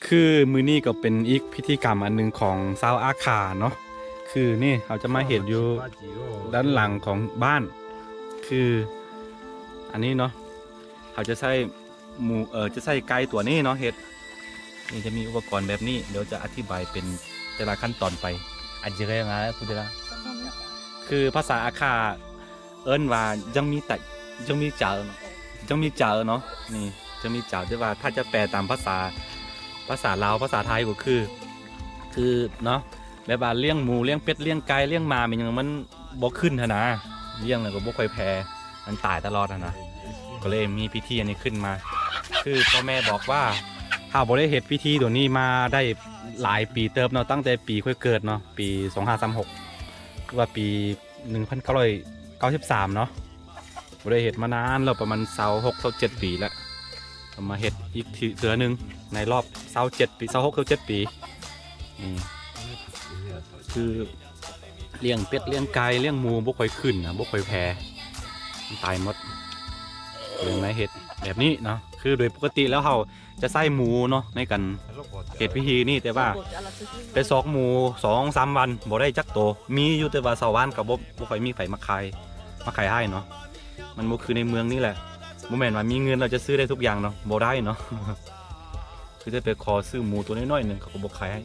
ຄືມື້ນີ້ກໍເປັນອີກພິທີກຳອັນໜຶ່ງຂອງຊາວອາຂ່າເນາະ ຄືນີ້ເຮົາຈະມາເຮັດຢູ່ດ້ານຫຼັງຂອງບ້ານ ຄືອັນນີ້ເນາະ ເຮົາຈະໃຊ້ໝູ ເອີ ຈະໃຊ້ໄກ່ຕົວນີ້ເນາະເຮັດ ນີ້ຈະມີອຸປະກອນແບບນີ້ ດຽວຈະອະທິບາຍເປັນແຕ່ລະຂັ້ນຕອນໄປ ຄືພາສາອາຂ່າ ເອີ້ນວ່າ ຍັງມີແຕ່ ຍັງມີເຈີ ຍັງມີເຈີເນາະ ນີ້ ຍັງມີເຈີ ແຕ່ວ່າຖ້າຈະແປຕາມພາສາ ພາສາລາວ ພາສາໄທກໍຄື ຄືເນາະ ແບບວ່າລ້ຽງໝູ ລ້ຽງເປັດ ລ້ຽງໄກ່ ລ້ຽງໝາ ແມ່ນຫຍັງ ມັນບໍ່ຂຶ້ນຫັ້ນນະ ລ້ຽງແລ້ວກໍບໍ່ຄ່ອຍແຜ່ ມັນຕາຍຕະຫຼອດຫັ້ນນະ ກໍເລີຍມີພິທີອັນນີ້ຂຶ້ນມາ ຄືພໍ່ແມ່ບອກວ່າ ເຮົາບໍ່ໄດ້ເຮັດພິທີໂຕນີ້ມາໄດ້ຫຼາຍປີເຕີບເນາະ ຕັ້ງແຕ່ປີຂ້ອຍເກີດເນາະ ປີສອງຫ້າສາມຫົກ ຫຼືວ່າປີ ໜຶ່ງພັນເກົ້າຮ້ອຍເກົ້າສິບສາມເນາະ ບໍ່ໄດ້ເຮັດມານານແລ້ວ ປະມານຊາວຫົກ ຊາວເຈັດປີແລ້ວ ກໍມາເຮັດອີກເທື່ອໜຶ່ງໃນລອບຊາວເຈັດປີ ຊາວຫົກ ຊາວເຈັດປີ ອືມ ຄືລ້ຽງເປັດ ລ້ຽງໄກ່ ລ້ຽງໝູ ບໍ່ຄ່ອຍຂຶ້ນນະ ບໍ່ຄ່ອຍແຜ່ ມັນຕາຍໝົດ ກໍເລີຍມາເຮັດແບບນີ້ເນາະ ຄືໂດຍປົກກະຕິແລ້ວເຮົາ ຈະໃຊ້ໝູເນາະໃນການເຮັດພິທີນີ້ ແຕ່ວ່າໄປຊອກໝູສອງສາມວັນບໍ່ໄດ້ຈັກໂຕ ມີຢູ່ແຕ່ວ່າຊາວບ້ານກໍບໍ່ ບໍ່ຄ່ອຍມີໃຜມາຂາຍ ມາຂາຍໃຫ້ເນາະ ມັນບໍ່ຄືໃນເມືອງນີ້ແຫຼະ ບໍ່ແມ່ນວ່າມີເງິນແລ້ວຈະຊື້ໄດ້ທຸກຢ່າງເນາະ ບໍ່ໄດ້ເນາະ ຄືຈະໄປຂໍຊື້ໝູໂຕນ້ອຍໆໜຶ່ງ ເຂົາກໍບໍ່ຂາຍໃຫ້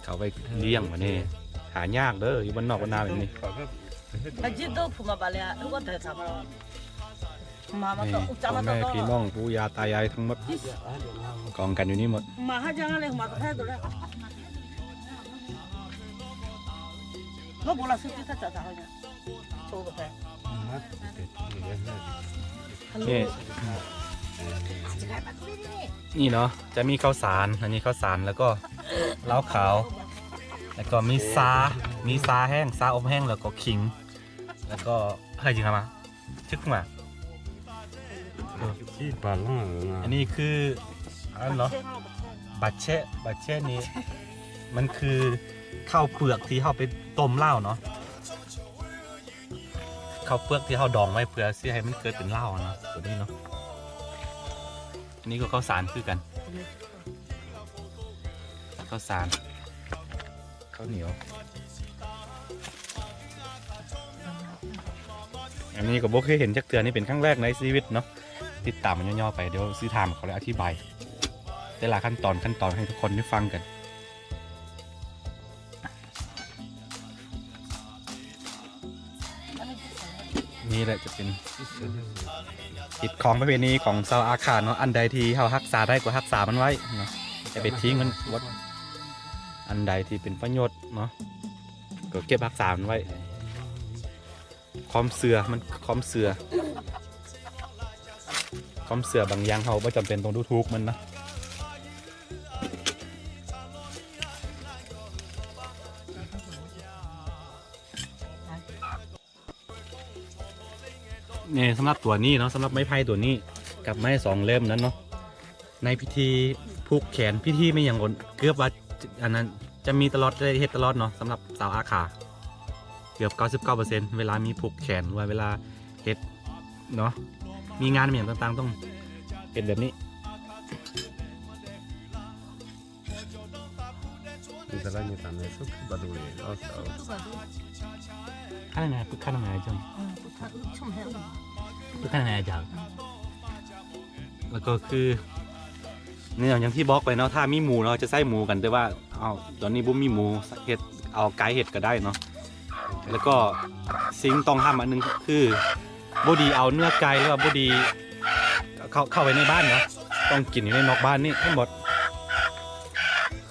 ເຂົາໄວ້ລ້ຽງ ບາດນີ້ຫາຍາກເດີ ຢູ່ບ້ານນອກບ້ານນາແບບນີ້. ນີ້ ພໍ່ແມ່ພີ່ນ້ອງ ປູ່ຍ່າຕາຍາຍທັງໝົດ ກອງກັນຢູ່ນີ້ໝົດ ນີ້ ນີ້ເນາະ ຈະມີເຂົ້າສານ ອັນນີ້ເຂົ້າສານ ແລ້ວກໍເຫຼົ້າຂາວ ແລ້ວກໍມີຊາ ມີຊາແຫ້ງ ຊາອົບແຫ້ງ ແລ້ວກໍຂີງ ແລ້ວກໍ ໃຫ້ຈິງມາ ຊຶກມາ ທີ່ປານລະ ອັນນີ້ຄື ອັນເນາະ ບາແຊະ ບາແຊະນີ້ ມັນຄືເຂົ້າເປືອກທີ່ເຮົາໄປຕົ້ມເຫຼົ້າເນາະ ເຂົ້າເປືອກທີ່ເຮົາດອງໄວ້ ເພື່ອຊິໃຫ້ມັນເກີດເປັນເຫຼົ້ານະ ໂຕນີ້ເນາະ ອັນນີ້ກໍເຂົ້າສານຄືກັນ ເຂົ້າສານ ເຂົ້າໜຽວ ອັນນີ້ກໍບໍ່ເຄີຍເຫັນຈັກເທື່ອ ນີ້ເປັນຄັ້ງແລກໃນຊີວິດເນາະ ຕິດຕາມມັນຫຍໍ້ໆໄປ ດຽວຊິຖາມເຂົາ ແລະ ອະທິບາຍແຕ່ລະຂັ້ນຕອນ ຂັ້ນຕອນໃຫ້ທຸກຄົນໄດ້ຟັງກັນ. ນີ້ແຫຼະຈະເປັນ ຮີດຄອງປະເພນີຂອງຊາວອາຂ່າເນາະ ອັນໃດທີ່ເຮົາຮັກສາໄດ້ກໍຮັກສາມັນໄວ້ເນາະ ຢ່າໄປຖິ້ມມັນໝົດ ອັນໃດທີ່ເປັນປະໂຫຍດເນາະ ກໍເກັບຮັກສາມັນໄວ້ ຄວາມເຊື່ອ ມັນ ຄວາມເຊື່ອ ຄວາມເຊື່ອບາງຢ່າງເຮົາບໍ່ຈຳເປັນຕ້ອງດູຖູກມັນນະ. ນີ້ສຳລັບຕົວນີ້ເນາະ ສຳລັບໄມ້ໄຜ່ຕົວນີ້ກັບໄມ້ສອງເຫຼັ້ມນັ້ນເນາະ ໃນພິທີຜູກແຂນ ພິທີແມ່ນຫຍັງ ເກືອບວ່າ ອັນນັ້ນຈະມີຕະຫຼອດ ໄດ້ເຮັດຕະຫຼອດເນາະ ສຳລັບຊາວອາຂ່າ ເກືອບເກົ້າສິບເກົ້າເປີເຊັນ ເວລາມີຜູກແຂນ ຫຼືວ່າເວລາເຮັດເນາະ ມີງານມີຫຍັງຕ່າງໆ ຕ້ອງເຮັດແບບນີ້. Kana na, kana na jam. Kana na jam. ແລ້ວກໍຄື ນີ້ເນາະ ຢ່າງທີ່ບອກໄປເນາະ ຖ້າມີໝູເນາະ ຈະໃຊ້ໝູກັນ ແຕ່ວ່າ ເອົາ ຕອນນີ້ບໍ່ມີໝູ ເຮັດ ເອົາໄກ່ເຮັດກໍໄດ້ເນາະ. ແລ້ວກໍສິ່ງຕ້ອງຫ້າມອັນໜຶ່ງຄື ບໍ່ດີເອົາເນື້ອໄກ່ ຫຼືວ່າບໍ່ດີເຂົ້າ ເຂົ້າໄປໃນບ້ານເນາະ ຕ້ອງກິນຢູ່ໃນນອກບ້ານນີ້ທັງໝົດ.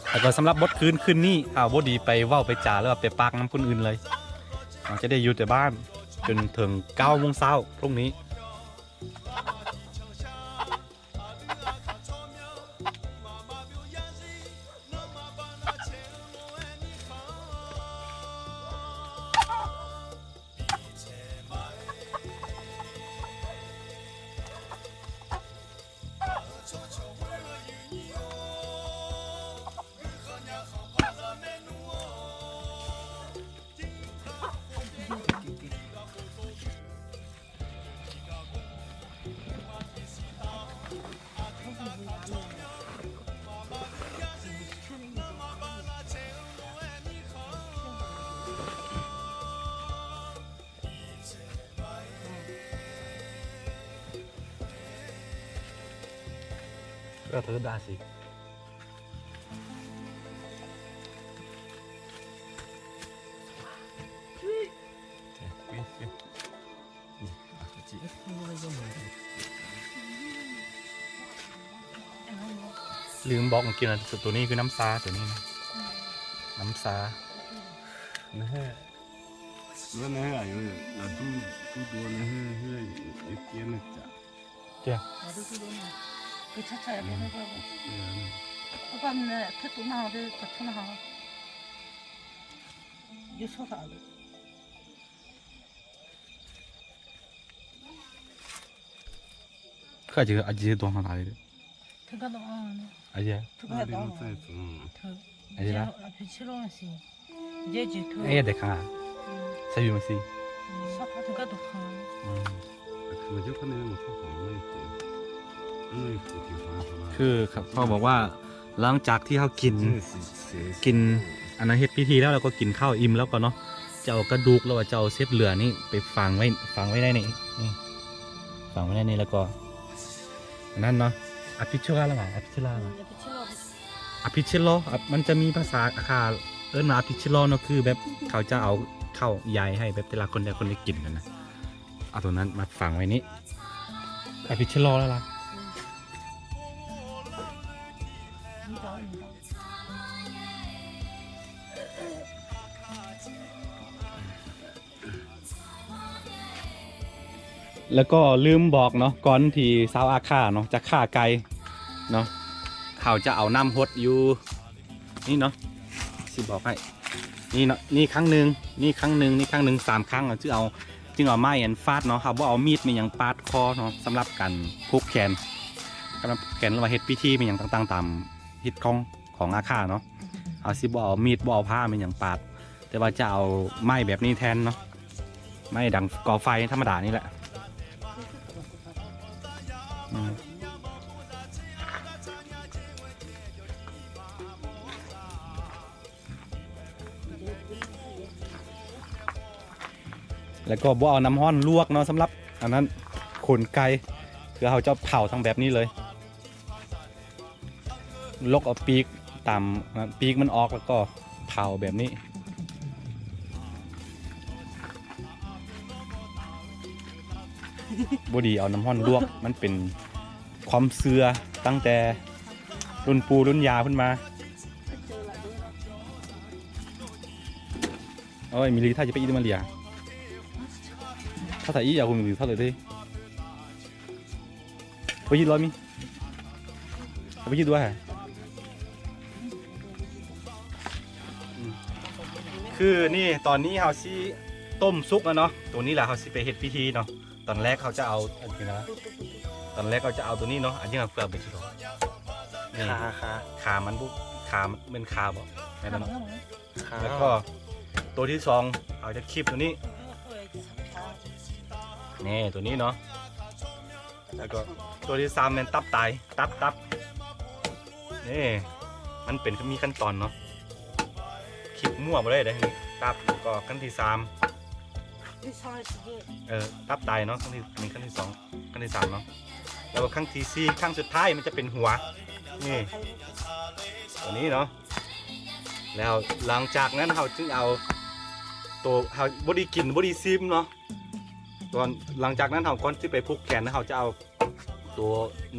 ແລ້ວກໍສຳລັບບົດຄືນ ຄືນນີ້ ເຮົາບໍ່ດີໄປເວົ້າໄປຈາ ຫຼືວ່າໄປປາກນຳຄົນອື່ນເລີຍ ເຮົາຈະໄດ້ຢູ່ແຕ່ບ້ານຈົນເຖິງເກົ້າໂມງເຊົ້າພວກນີ້. Pero te das así. ລືມບອກເມື່ອກີ້ນະ ໂຕນີ້ຄືນ້ຳຊາ ໂຕນີ້ນະ ນ້ຳຊາ. ເຈົ້າ 그 아직 아직 동안 안 해. 그가 너 아. 아니야. 그가 너. 아, 이제 나. 아, 비치로 하시. 이제 이제 그. 에, 내가. 음. 사유마시. 음, 사 그가 너 가. 음. 그 여권에는 뭐 사고 안 했지. 아니, 그렇게 봐. ຄືເຂົາບອກວ່າ ຫຼັງຈາກທີ່ເຮົາກິນ ກິນອັນນັ້ນ ເຮັດພິທີແລ້ວ ແລ້ວກໍກິນເຂົ້າອີ່ມແລ້ວກໍເນາະ ຈະເອົາກະດູກ ຫຼືວ່າຈະເອົາເສດເຫຼືອນີ້ໄປຝັງໄວ້ ຝັງໄວ້ໃນນີ້ ນີ້ ຝັງໄວ້ໃນນີ້ ແລ້ວກໍອັນນັ້ນເນາະ ອາພິເຊລາລະຫວາ ອາພິເຊລາ ອາພິເຊລາ ອາ ມັນຈະມີພາສາອາຄາເອີ້ນວ່າອາພິເຊລາເນາະ ຄືແບບເຂົາຈະເອົາເຂົ້າຢາຍໃຫ້ແບບແຕ່ລະຄົນ ແຕ່ລະຄົນໄດ້ກິນຫັ້ນນະ. ເອົາໂຕນັ້ນມາຝັງໄວ້ນີ້ ອາພິເຊລາແລ້ວລະ. ແລ້ວກໍລືມບອກເນາະ ກ່ອນທີ່ຊາວອາຄາເນາະ ຈະຂ້າໄກ່ເນາະ ເຂົາຈະເອົານ້ຳຫົດຢູ່ ນີ້ເນາະ ຊິບອກໃຫ້ ນີ້ເນາະ ນີ້ຄັ້ງໜຶ່ງ ນີ້ຄັ້ງໜຶ່ງ ນີ້ຄັ້ງໜຶ່ງ ສາມຄັ້ງ ຈຶ່ງເອົາ ຈຶ່ງເອົາໄມ້ອັນຟາດເນາະ ເຮົາບໍ່ເອົາມີດມີຫຍັງປາດຄໍເນາະ ສຳລັບການຜູກແຂນ ສຳລັບຜູກແຂນ ຫຼືວ່າເຮັດພິທີມີຫຍັງຕ່າງໆ ຕາມຮີດຄອງຂອງອາຄາເນາະ ເຮົາຊິບໍ່ເອົາມີດ ບໍ່ເອົາພ້າມີຫຍັງປາດ ແຕ່ວ່າຈະເອົາໄມ້ແບບນີ້ແທນເນາະ ໄມ້ດັງກໍ່ໄຟທຳມະດານີ້ແຫຼະ ອືມ. ແລ້ວກໍບໍ່ເອົານ້ຳຮ້ອນລວກເນາະ ສຳລັບອັນນັ້ນ ຂົນໄກ່ ຄືເຮົາຈະເຜົາທັງແບບນີ້ເລີຍ ຫຼົກເອົາປີກຕາມ ປີກມັນອອກ ແລ້ວກໍເຜົາແບບນີ້ ບໍ່ດີເອົານ້ຳຮ້ອນລວກ ມັນເປັນຄວາມເຊື່ອຕັ້ງແຕ່ລຸ້ນປູ່ລຸ້ນຍ່າພຸ້ນມາ. Ôi, mì lì thay cho bé ít mà lìa. Thay thay ít à, mì lì thay rồi đi. Có gì lo mi? Có gì đuổi hả? ຄືນີ້ ຕອນນີ້ເຮົາຊິຕົ້ມສຸກແລ້ວເນາະ ໂຕນີ້ແຫຼະເຮົາຊິໄປເຮັດພິທີເນາະ. ຕອນແລກເຮົາຈະເອົາ ອັນນີ້ນະ ຕອນແລກເຮົາຈະເອົາໂຕນີ້ເນາະ ອັນນີ້ເຮົາເກືອໄປຊິດອກ ນີ້ ຂາ ຂາ ຂາມັນບຸ ຂາ ແມ່ນຂາບໍ່? ແມ່ນແລ້ວເນາະ ຂາ ແລ້ວກໍໂຕທີສອງ ເຮົາຈະຄີບໂຕນີ້ ນີ້ ໂຕນີ້ເນາະ ແລ້ວກໍໂຕທີສາມແມ່ນຕັບໄຕ ຕັບ ຕັບ ນີ້ ມັນເປັນ ມີຂັ້ນຕອນເນາະ ຄີບມົ້ວບໍ່ໄດ້ເດ້ ນີ້ ຕັບ ແລ້ວກໍຂັ້ນທີສາມ ເອີ ຕັບໄຕເນາະ ຄັ້ງທີ ອັນນີ້ຄັ້ງທີສອງ ຄັ້ງທີສາມເນາະ ແລ້ວກໍຄັ້ງທີສີ່ ຄັ້ງສຸດທ້າຍມັນຈະເປັນຫົວ ນີ້ ຕົວນີ້ເນາະ ແລ້ວຫຼັງຈາກນັ້ນເຮົາຈຶ່ງເອົາໂຕ ເຮົາບໍ່ໄດ້ກິນ ບໍ່ໄດ້ຊີມເນາະ ຕອນ ຫຼັງຈາກນັ້ນເຮົາ ກ່ອນຊິໄປຜູກແຂນ ເຮົາຈະເອົາໂຕ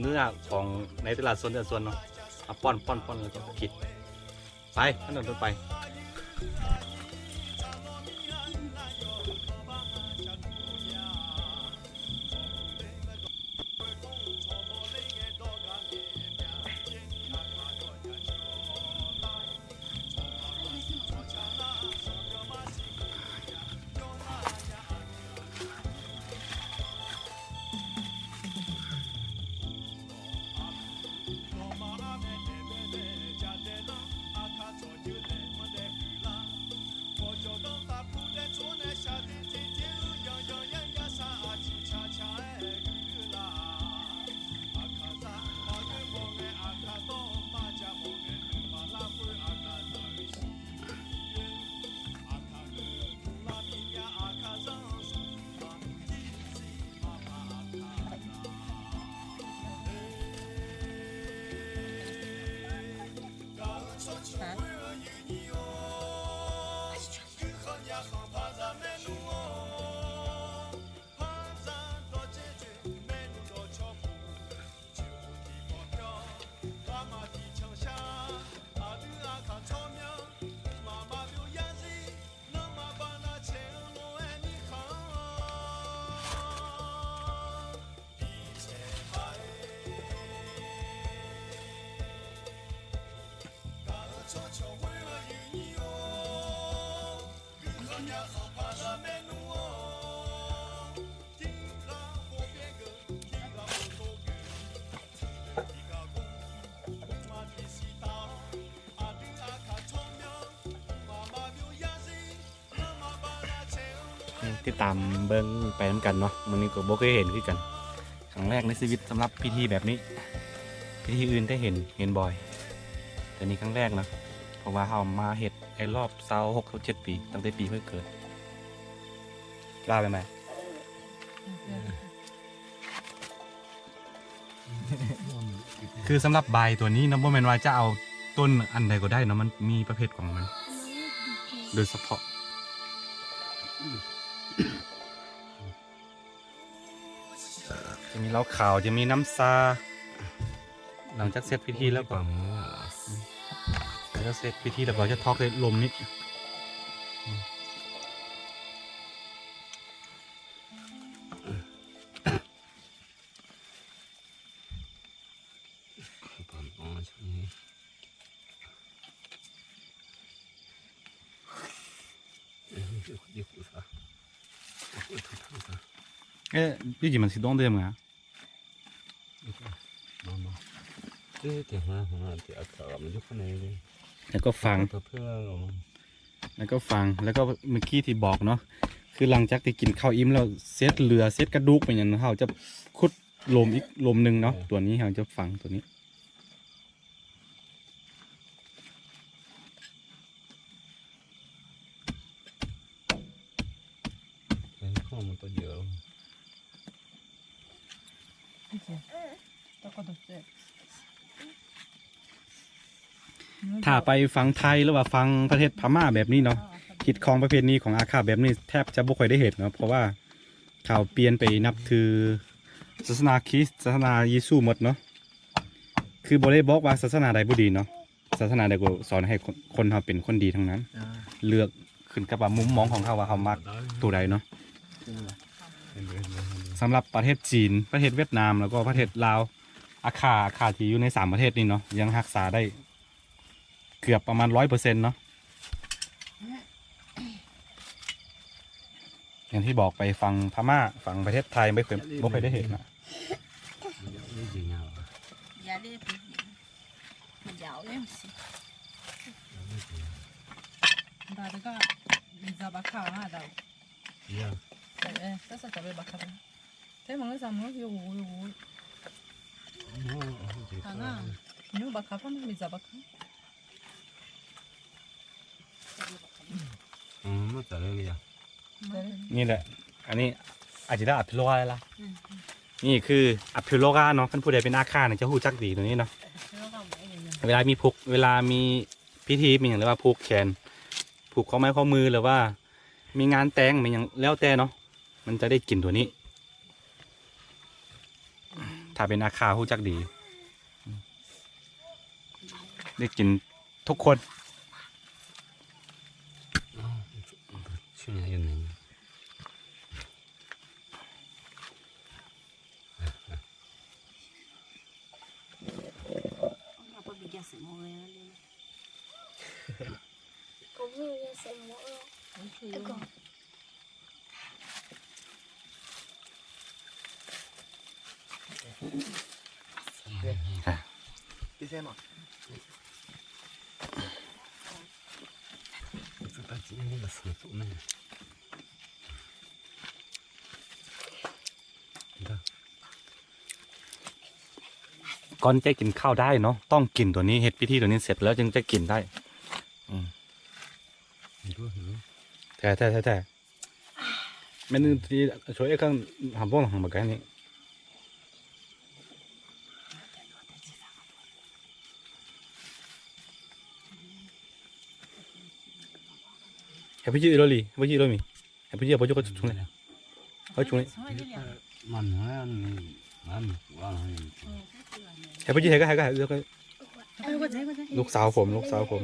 ເນື້ອຂອງໃນແຕ່ລະສ່ວນ ແຕ່ລະສ່ວນເນາະ ເອົາປ້ອນ ປ້ອນ ປ້ອນ ແລ້ວກໍກິນ. ໄປ ຂັ້ນຕອນຕໍ່ໄປ. ຕິດຕາມເບິ່ງໄປນຳກັນເນາະ. ມື້ນີ້ກໍບໍ່ເຄີຍເຫັນຄືກັນ ຄັ້ງແລກໃນຊີວິດສຳລັບພິທີແບບນີ້. ພິທີອື່ນໄດ້ເຫັນ ເຫັນບ່ອຍ ແຕ່ນີ້ຄັ້ງແລກນະ ເພາະວ່າເຮົາມາເຮັດໃນຮອບຊາວຫົກ ຊາວເຈັດປີ ຕັ້ງແຕ່ປີຂ້ອຍເກີດ. ລາວແມ່ນບໍ່? ຄືສຳລັບບາຍຕົວນີ້ນະ ບໍ່ແມ່ນວ່າຈະເອົາຕົ້ນອັນໃດກໍໄດ້ເນາະ, ມັນມີປະເພດຂອງມັນໂດຍສະເພາະ. ຈະມີເຫຼົ້າຂາວ ຈະມີນ້ຳຊາ. ຫຼັງຈາກເສັດພິທີແລ້ວກໍ ຫຼັງຈາກເສັດພິທີແລ້ວກໍຈະຖອກໃສ່ລົມນີ້. ເອີ ຢູ່ຈີ່ມັນຊິດອງເດີມງາ. ແລ້ວກໍຝັງ ແລ້ວກໍຝັງ ແລ້ວກໍເມື່ອກີ້ທີ່ບອກເນາະ ຄືຫຼັງຈາກທີ່ກິນເຂົ້າອີ່ມແລ້ວ ເສດເຫຼືອ ເສດກະດູກເປັນຫຍັງ ເຮົາຈະຂຸດ ລົມອີກລົມໜຶ່ງເນາະ. ເອີ ຕົວນີ້ເຮົາຈະຝັງຕົວນີ້. ຖ້າໄປຝັ່ງໄທ ຫຼືວ່າຝັ່ງປະເທດພະມ້າແບບນີ້ເນາະ ຮີດຄອງປະເພນີຂອງອາຄາແບບນີ້ແທບຈະບໍ່ຄ່ອຍໄດ້ເຫັນເນາະ ເພາະວ່າ ເຂົາປ່ຽນໄປນັບຖືສາສະໜາຄຣິສ, ສາສະໜາເຢຊູໝົດເນາະ. ຄືບໍ່ໄດ້ບອກວ່າສາສະໜາໃດບໍ່ດີເນາະ, ສາສະໜາໃດກໍສອນໃຫ້ຄົນ ຄົນເຮົາເປັນຄົນດີທັງນັ້ນ. ເລືອກຂຶ້ນກັບວ່າມຸມມອງຂອງເຮົາວ່າເຮົາມັກໂຕໃດເນາະ. ສຳລັບປະເທດຈີນ, ປະເທດຫວຽດນາມ ແລ້ວກໍປະເທດລາວ, ອາຄາ, ອາຄາທີ່ຢູ່ໃນສາມປະເທດນີ້ເນາະ ຍັງຮັກສາໄດ້ ເກືອບປະມານຮ້ອຍເປີເຊັນເນາະ. ຢ່າງທີ່ບອກໄປ ຝັ່ງພະມ້າ ຝັ່ງປະເທດໄທ ບໍ່ເຄີຍ ບໍ່ເຄີຍໄດ້ເຫັນນະ. ນີ້ແຫຼະ ອັນນີ້ອາຈິລາ ອາພິໂລກາ ລະ ນີ້ຄືອາພິໂລກາເນາະ. ຄັນຜູ້ໃດເປັນອາຄານີ້ຈະຮູ້ຈັກດີໂຕນີ້ເນາະ. ເວລາມີຜູກ ເວລາມີພິທີມີຫຍັງ ຫຼືວ່າຜູກແຂນ ຜູກຂໍ້ໄມ້ຂໍ້ມື ຫຼືວ່າມີງານແຕ່ງ ມີຫຍັງແລ້ວແຕ່ເນາະ ມັນຈະໄດ້ກິນໂຕນີ້. ຖ້າເປັນອາຄາຮູ້ຈັກດີ ໄດ້ກິນທຸກຄົນ. ກ່ອນຈະກິນເຂົ້າໄດ້ເນາະ ຕ້ອງກິນໂຕນີ້ ເຮັດພິທີໂຕນີ້ເສັດແລ້ວຈຶ່ງຈະກິນໄດ້. ອືມ ແທ້ໆໆໆ ແມ່ນທີ່ຊ່ວຍເອັກຄັງຫຳພວກຫຳບັກກະນີ້. ເຮັດພິທີໂລລີ ເຮັດພິທີໂລມີ. ໃຫ້ເພິ່ນເອົາໄປຢູ່ກັບຊຸມນີ້ ເອົາຊຸມນີ້ ມັນ ມັນວ່າ ໃຫ້ເພິ່ນເຮັດກໍ ໃຫ້ກໍ ໃຫ້ກໍ ລູກສາວຜົມ ລູກສາວຜົມ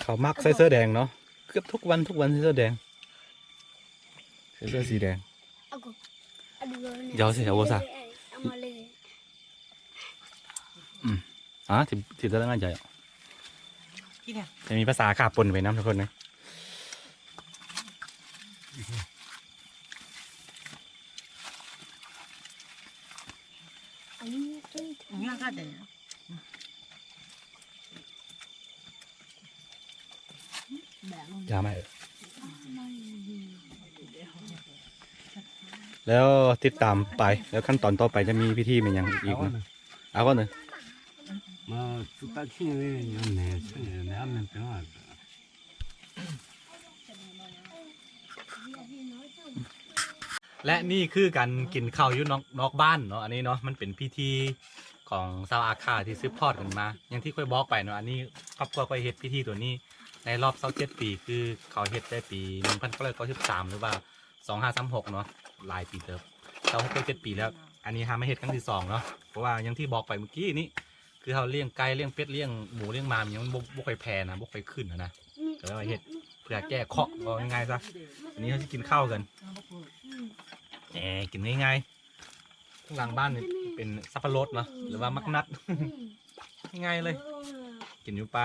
ເຂົາມັກໃສ່ເສື້ອແດງເນາະ ເກືອບທຸກວັນ ທຸກວັນໃສ່ເສື້ອແດງ ໃສ່ເສື້ອສີແດງ. ເຈົ້າຊິເອົາບໍ່ຊະ? ອືມ ອາ ທີ່ ທີ່ຕະຫຼາດງານໃຫຍ່ອະ. ຈະມີພາສາອາຂ່າປົນໄປນຳທຸກຄົນເນາະ. ຢ່າມາເອີ ແລ້ວຕິດຕາມໄປ ແລ້ວຂັ້ນຕອນຕໍ່ໄປຈະມີພິທີແມ່ນຫຍັງອີກເນາະ. ເອົາກ່ອນເດີ ມາສຸຕາຊິເນຍແນວແນວແນວແມ່ນເປັນວ່າ ແລະນີ້ຄືການກິນເຂົ້າຢູ່ນອກ ນອກບ້ານເນາະ. ອັນນີ້ເນາະ ມັນເປັນພິທີຂອງຊາວອາຂ່າທີ່ສືບທອດກັນມາ ຢ່າງທີ່ຂ້ອຍບອກໄປເນາະ. ອັນນີ້ຄອບຄົວຂ້ອຍເຮັດພິທີໂຕນີ້ໃນລອບຊາວເຈັດປີ ຄືເຂົາເຮັດແຕ່ປີໜຶ່ງພັນເກົ້າຮ້ອຍເກົ້າສິບສາມ ຫຼືວ່າສອງຫ້າສາມຫົກເນາະ ຫຼາຍປີເຕີບ ຊາວຫົກ ຊາວເຈັດປີແລ້ວ. ອັນນີ້ຫາມາເຮັດຄັ້ງທີສອງເນາະ ເພາະວ່າຢ່າງທີ່ບອກໄປເມື່ອກີ້ນີ້ ຄືເຮົາລ້ຽງໄກ່ ລ້ຽງເປັດ ລ້ຽງໝູ ລ້ຽງໝາ ມັນຍັງບໍ່ ບໍ່ຄ່ອຍແຜ່ນະ ບໍ່ຄ່ອຍຂຶ້ນນະ ກໍເລີຍວ່າເຮັດເພື່ອແກ້ເຄາະ ເວົ້າງ່າຍໆຊະ. ອັນນີ້ເຮົາຊິກິນເຂົ້າກັນ ແໝ ກິນງ່າຍໆ. ທາງຫຼັງບ້ານນີ້ເປັນສັບປະລົດເນາະ ຫຼືວ່າໝາກນັດ ງ່າຍໆເລີຍ ກິນຢູ່ປ່າ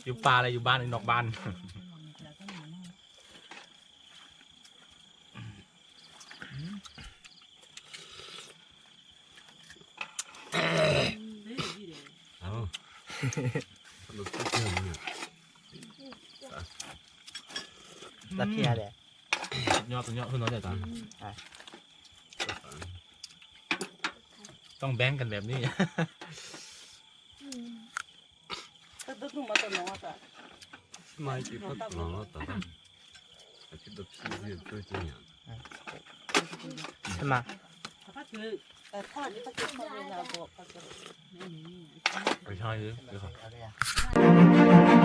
ຢູ່ປ່າ ແລະຢູ່ບ້ານ ຢູ່ນອກບ້ານ. ເອົາ ລັດເທຍແຫຼະ ສຸດຍອດ ສຸດຍອດ ສຸດຍອດເລີຍຕາ ອ່ະ ຕ້ອງແບ່ງກັນແບບນີ້. ໄປທາງນີ້ ໄປທາງນີ້.